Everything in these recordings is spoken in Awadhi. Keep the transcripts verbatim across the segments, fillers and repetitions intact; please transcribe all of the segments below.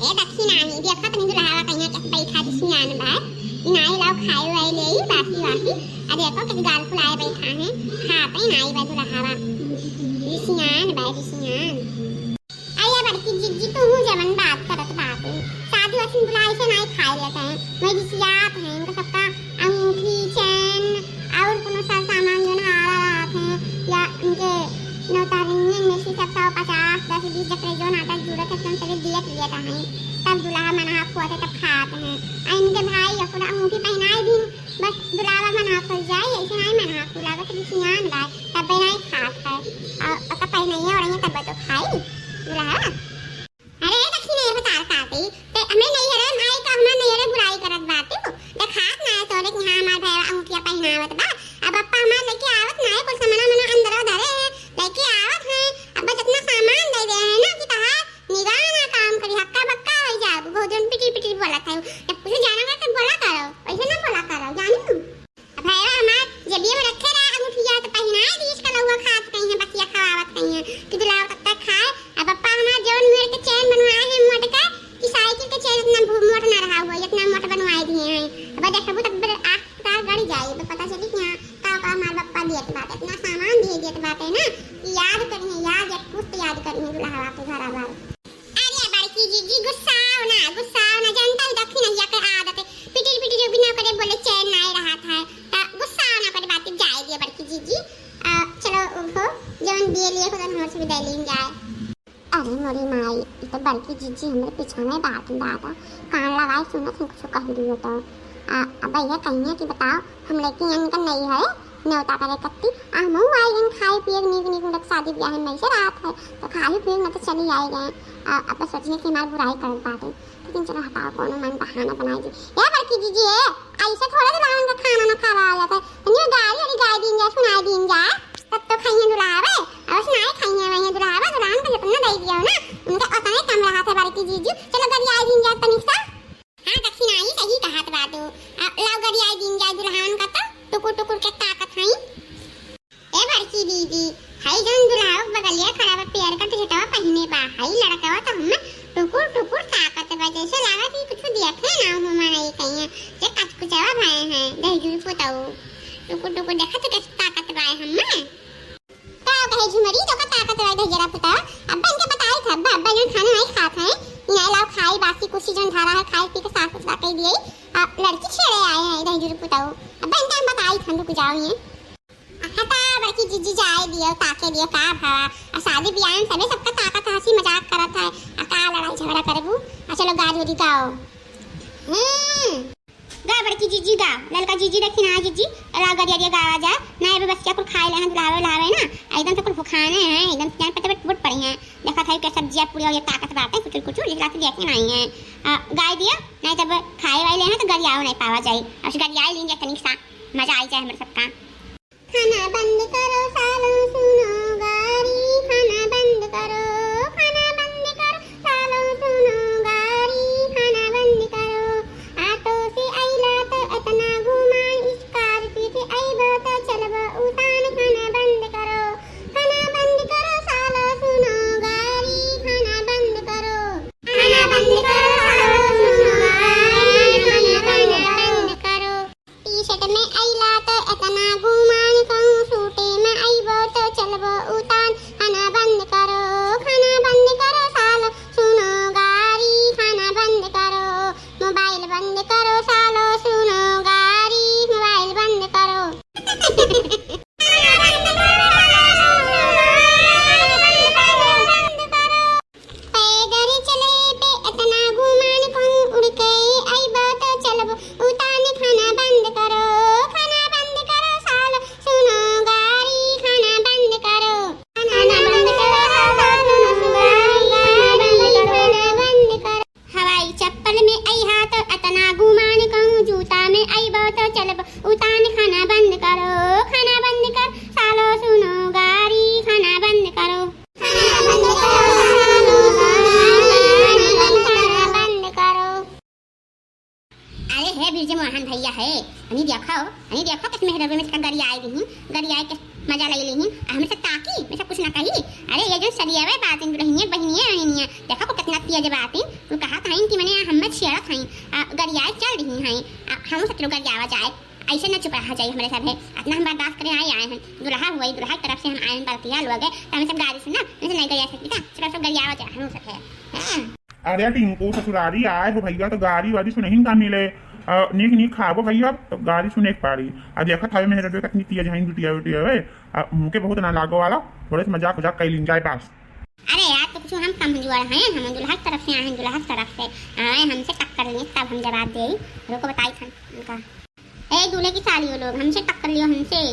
ए, देखी नाही, देखत नहीं दुल्हावा कहिया के बैठा जी सियान बा। ई नाही लाओ खाए वाए ले ई बासी वासी। आ देखो के गाल फुलाए बैठा है, खाते नाही बा दुल्हावा। जी सियान बा, जी सियान। अरे बड़की जिज्जी, तू हूँ जवन बात करत बाटे। शादी वासी बुलाए से नाही खाए लेते हैं। मैं रिसियात हैं, इनका सबका अंगूठी, चैन और कोनो सर सामान जौन हारा रहत है या उनके नौतारियन में से सब सौ पचास, दस, बीस जकरे जौन आटा जुड़त है, सब चले दियत लियत हैं। तब दुल्हा मनहा खुआते तब खात हैं। आ इनके भाई या पूरा अंगूठी पहनाए दिन, बस दुल्हा मनहा खुल जाए, ऐसे नाही मनहा खुला, बस रिसियान बाय, तब नाही खात है। और ओका पहनाइए ओढ़ाइए तब तो खाई दुल्हा। अरे, देखी नहीं, बता काटी। ते हमें नैहरे में आई तो हमार नैहरे बुराई करत बाटू। देखात ना है तोरे कि हाँ, हमार भैया अंगूठिया पहनावत बा। अब पप्पा हमार लेके आवत ना है, कुल सामान मना अंदर धरे हैं, लेके आवत हैं। अब बस इतना सामान दे दे हैं ना कि तहार निगाह ना काम करी, हक्का बक्का हो जाओ, बहुत जन पिटी पिटी बोलत है। जब कुछ जाना है तो बोला करो, वैसे ना बोला करो, जानी? अब भैया हमार जेबिया में रखे रहा अंगूठिया, तो पहिनाए दीस, कलौआ खात कहीं है, बसिया खवावत कहीं है, कि दुलाव तब तक खाए। अब पप्पा हमार जौन मेड़ के चैन बनवाए हैं मोट का, कि साइकिल के चैन इतना भू-, मोट ना रहा हुआ, इतना मोट बनवाए दिए हैं। अब देखबू तब बे-, आँख का गड़ जाई, तो पता चली कि हाँ, का, का हमार पप्पा दियत बाटे, इतना सामान दे दियत बाटे ना, कि याद करिए, याद, या कुछ तो याद करिए दुल्हवा के घर आबार। अरे बड़की जीजी, गुस्साओ ना, गुस्साओ ना, जनता ही दखिनहिया के आदत है, पिटिर पिटिर जो बिना करे बोले चैन नाय रहत है, त गुस्साओ ना, करे बात जाए दियो बड़की जीजी। आ, चलो उठो, जौन दिए लिए खुदा हमर से विदाई लेन जाए। अरे मोरी माई, ई तो बड़की जीजी हमरे पीछा में बात दादा, कान लगाए सुनत ही कुछ कह दियो तो। आ, अब ये कहिए कि बताओ, हम लेके इनका नहीं है, न्योता करे कत्ती, आ, हमहू आई गन खाए पिए नीक नीक, उनके शादी ब्याह में से रात है, तो खाए पिए ना तो चली आई गए। आ, अब तो सोचिए कि हमार बुराई करत बाटे, लेकिन चलो हटाओ, कोनो मन बहाना बनाई दी। ए बड़की जीजी, ए, ऐसे थोड़े दुल्हन का खाना ना खावा जाता है, तनियो गारी वारी गाय दीन जा, सुनाई दीन जा, तब तो खाइए दुल्हावे, और सुनाई खाइए वही दुल्हावे, दुल्हन का जितना दे दियो ना, उनका उतना ही कम रहा था बड़की जीजी, चलो गरियाई दीन जा तनिक सा। हाँ, दखिनाई सही कहत बाटू। आ, लाओ गरियाई दीन जाए दुल्हन का तो, टुकुर टुकुर के ताकत हई। ए बड़की दीदी, हई जौन दुल्हावा के बगलिया खड़ा बा, पियर का टी-शर्टवा पहिने बा, हई लड़कवा तो हमें टुकुर टुकुर ताकत बा, जैसे लागत कि कुछ देखे ना हो, माने ये कहिए, जे कचकुचवा भए हैं, दहिजू पुतऊ। टुकुर टुकुर देखत कैसे ताकत बा हमें। का कहे झुमरी, तो का ताकत रहे भैया पुता? अब्बा इनके बताई था, अब्बा, अब्बा जौन खाना नहीं खात हैं, इन्हें लाओ खाई, बासी कुसी जौन धारा है, खाई पी के साफ सुथरा कर दिए। आ, लड़की छेड़े आए हैं इधर जुर पुताऊ। अब्बा इनके हम बताई था, रुक जाओ ये। हटा, बड़की जीजी जाए दियो, ताके दियो, का भवा? आ, शादी ब्याह में सबे सबका ताकत हंसी मजाक करत है, आ, का लड़ाई झगड़ा करबू? आ, चलो गारी उरी गाओ। हम्म। गा बड़की जीजी गा, ललका जीजी देखी ना जीजी, लाओ गरिया गरिया गावा जा, ना एबे बसिया कुल खाए ले हैं, दुल्हावे उल्हावे ना, एकदम से कुल भुखाने हैं, एकदम से जान पते बुट पड़ी हैं। देखा था के सब्जिया पूरी और ये ताकत बाटे, कुचुर कुचुर, जिस रात देखे नहीं है। आ, गाय दिया, नहीं तब खाए वाले हैं तो गरियाओ नहीं पावा जाए, और गरियाए लेंगे तनिक सा, मजा आई जाए हमारे सबका। खाना बंद करो सालो सुनो गारी, खाना बंद करो, खाना बंद करो सालो सुनो गारी, खाना बंद करो। ऑटो से अइला तो इतना घुमान, स्कॉर्पियो से अइबो तो चलबो उतान। खाना बंद करो, खाना बंद करो सालो सुनो गारी, खाना बंद करो, खाना बंद करो सालो सुनो गारी, खाना बंद करो। टी-शर्ट में अइला तो इतना गुमान, कहूँ सूटे में अइबो तो चलबो उतान। खाना बंद करो, खाना बंद करो सालो सुनो गारी, खाना बंद करो। मोबाइल बंद करो सालो सुनो गारी, मोबाइल बंद करो। खाना बंद करो सालो सुनो गारी, बंद करो, बंद करो। पैदल चले पे इतना गुमान, कहूँ उड़ के अइबो तो चलबो उतान। खाना बंद करो, खाना बंद करो सालो सुनो गारी, खाना बंद करो। खाना बंद करो सालो सुनो गारी, खाना बंद करो। हवाई चप्पल में अइहा तो इतना गुमान, कहूँ जूता में अइबो तो चलबो उतान। खाना बंद करो, खाना बंद करो सालो सुनो गारी, खाना बंद करो। अरे हे बिरजे मोहन भैया हे, हनी देखो, हनी देखो किस मेहरबे में इसका गरियाए दिही, गरियाए के मजा लइ लिहिन, आ हमरे सब ताकी, हमरे सब कुछ ना कही। अरे ये जो सरियावे बातिन, दुलहिनिया बहिनिया आइनिया, देखा को कितना तेज बातिन, तू कहा था कि मने हम्मे छेड़त हईं, आ गरियाए चल रही हैं, आ हमहू सब चलो गरियावा जाए, ऐसे ना चुप रहा जाए हमरे सब है, इतना हम बर्दाश्त करे आए, आए हैं, दुलहा हुआ, दुलहा की तरफ से हम आए हैं बरतिया लोग, तो हम सब गारी सुना, हमसे नहीं गरिया सकती था, चलो सब गरियावा जाए, हम सब है। हाँ। अरे टिंकू, ससुरारी आए हो भइया, तो गारी वारी सुनहिन का मिले? अ, नीक नीक खाबो भइया, तो गारी सुने के पारी। आ देखत हवे मेहरबे कतनी तेज हईं, जुटिया उटिया हवे। आ, मुँह के बहुत ना लागो वाला, थोड़े से मजाक उजाक कइ लीन जाए बस। अरे यार, तो कुछ हम कमजोर हैं, हम दुलहा की तरफ से आए हैं, दुलहा की तरफ से आए, हमसे टक्कर लिए तब हम जवाब देई। रुको, बताई था उनका। ए दूल्हे की सालियो लोग, हमसे टक्कर लियो, हमसे।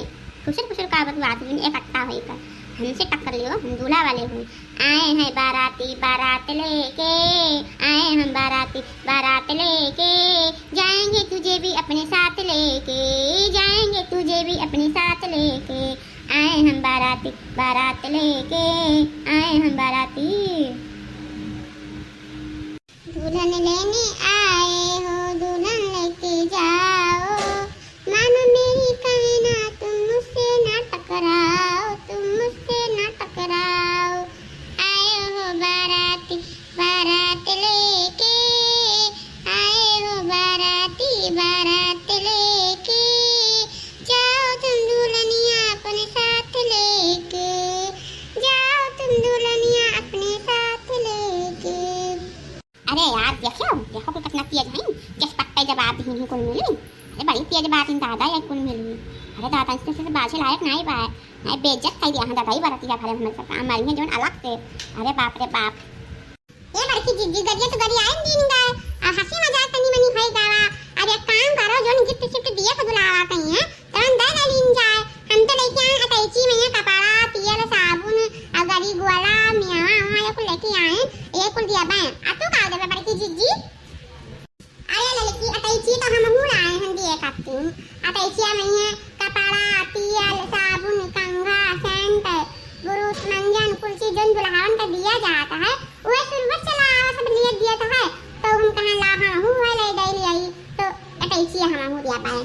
खुसर खुसर का बकवास बिन एक अट्टा होई का, हमसे टक्कर लियो, हम दूल्हा वाले हुई। आए हैं बाराती बारात लेके, आए हम बाराती बारात लेके, जाएंगे तुझे भी अपने साथ लेके, जाएंगे तुझे भी अपने साथ लेके, आए हम बाराती बारात लेके, आए हम बाराती। दुल्हन लेने आए हो, दुल्हन लेके जाओ, मानो मेरी कहना तुम मुझसे ना टकराओ, तुम मुझसे ना टकराओ। आए हो बाराती बारात लेके, आए हो बाराती बारात लेके, जाओ तुम दुल्हनिया अपने साथ लेके, जाओ तुम दुल्हनिया अपने साथ लेके। अरे यार, देखियो, देखो कि कितना तेज हईं, किस पट्टे जवाब दिहिन कुल मिली। अरे बड़ी तेज बात इन दादा, ये कुल मिली। अरे दादा, इससे से बाजे लायक नाहीं बा, नाहीं बेइज्जत कइ दिया है दादा, ई बरतिया भरे हमरे सब काम मारी है जोन अलग से। अरे बाप रे बाप। ए बड़की जिज्जी, गरिया तो गरियाइन दीन गए, आ हँसी मजाक तनी मनी होई गवा। अब एक काम करो, जोन gift शिफ्ट दिए के दुलावा कहीं है, तवन दे दे लीन जाए। हम तो लेके आए अटैची में ये कपड़ा, तेल, साबुन, और गरी गोला, मेवा, वहाँ ये कुल लेके आए, ये कुल दिया बहन। आ तू का देबे बड़की जिज्जी? अरे ललकी अटैची तो हमहू लाए हैं दिए खातिर। अटैचिया में ये कपड़ा, तेल, साबुन, कंघा, सेंट, बुरुस, मंजन, कुल चीज जोन दुल्हन का दिया जाता है, वह शुरुआत चला आवा सब लिए दिया तो है, तो हम कहाँ ला हमहू है ले दे लिया ही, तो अटैचिया हमहू दिया पाए।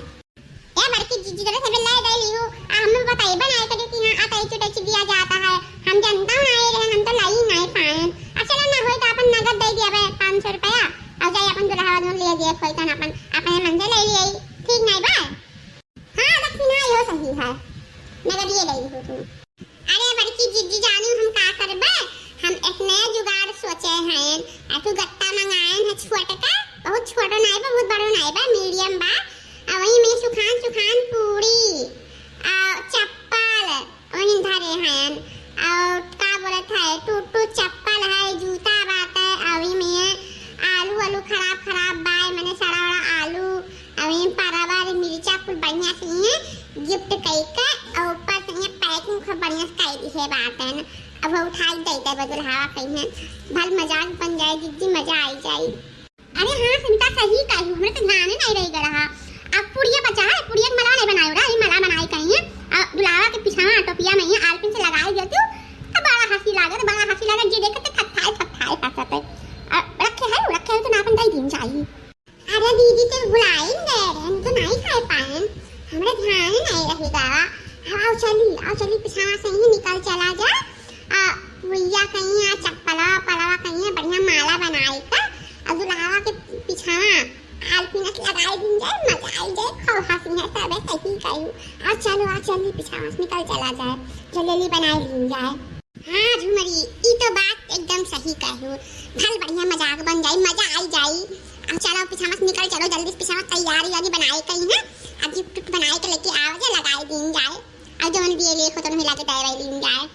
ए बड़की जिज्जी, जरा से बिल्ला दे लिहू, आ हमें बताई बनाए करियो कि हाँ, अटैची उटैची दिया जाता है। हम जनता हूँ आए रहे, हम तो लाई नहीं पाए। आ चलो ना होई तो अपन नगद दे दिया बे पाँच सौ रुपया, और जाए अपन दुल्हा वालों ले दिए खोई तन अपन, अपने मन से ले लिए, ठीक नहीं बा? हाँ, दक्षिणा यो सही है, नगद ये दे लिहू तू। अरे बड़की जिज्जी जानी हम का करबे, हम एक नया जुगाड़ सोचे हैं। आ तू गत्ता मंगाए हैं छोटका, बहुत छोटो नाई बा, बहुत बड़ो नाई बा, medium बा। आ वही में सुखान सुखान पूरी, आ चप्पल वही धरे हैं, और का बोलत है, टूट टूट चप्पल है, जूता बाटे, आ वही में आलू आलू खराब खराब बाय, मने सड़ा वड़ा आलू, अउर ये परवर, मिर्चा कुल बढ़िया से ये gift कइके अउर ऊपर से ये packing खूब बढ़िया से कइ दिहे बाटेन। अब वो उठाई दे दे बदुलहावा कहीं है, भल मजाक बन जाए, जिज्जी मजा आई जाई। अरे हाँ सुनीता सही कहू, हमरे तो ध्यान ही नहीं रही गया रहा। अब पुड़िया बचा है, पुड़िया के मला नहीं बनायो रहा, ये मला बनाई कहीं है। अब दुलावा के पिछावा टोपिया में ये आलपिन से लगाई देती हूँ, तो बड़ा हंसी लागे, तो बड़ा हंसी लागे, जे देखे तो थक खाए, थक खाए, थक खाए। अब रखे है, रखे है तो ना अपन दे दिन चाहिए। अरे दीदी, ते भुलाइन गए रहे, हम तो नहीं खाए पाएन, हमरे ध्यान ही नहीं रही गवा। आओ चली, आओ चली, पिछावा से ही निकल चला जा। आ, भुइया कहीं आ, चप्पलवा, पलवा कहीं आ, बढ़िया माला बनाई का, आ दुलावा के पिछावा आलपिनस लगाई दिन जाए, मजा आई जाए, खूब हंसी है सबे, सही कहू। आ चलो, आ चली, पिछावा से निकल चला जाए, जलेली बनाई दिन जाए। हाँ झुमरी, ई तो बात एकदम सही कहू। भल बढ़िया मजाक बन जाई, मजा आई जाई। अब चलो पिछावा से निकल चलो, जल्दी से पिछावा से तैयारी वारी बनाए कहीं है। अब gift उफ्ट बनाए के लेके आओ जे, लगाए दीन जाए। अब जौन दिए लेखो तो मिला के दे लीन जाए।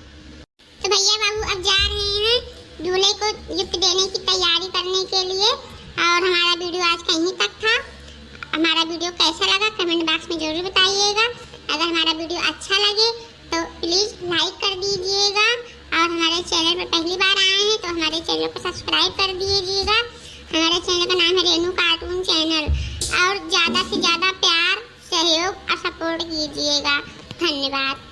तो भैया बाबू अब जा रहे हैं दूल्हे को gift देने की तैयारी करने के लिए। और हमारा video आज कहीं तक था। हमारा video कैसा लगा comment box में जरूर बताइएगा। अगर हमारा video अच्छा लगे तो please like कर दीजिएगा, और हमारे channel पर पहली बार आए हैं तो हमारे channel को subscribe कर दीजिएगा। हमारे channel का नाम है रेनू cartoon channel, और ज़्यादा से ज़्यादा प्यार, सहयोग और support कीजिएगा। धन्यवाद।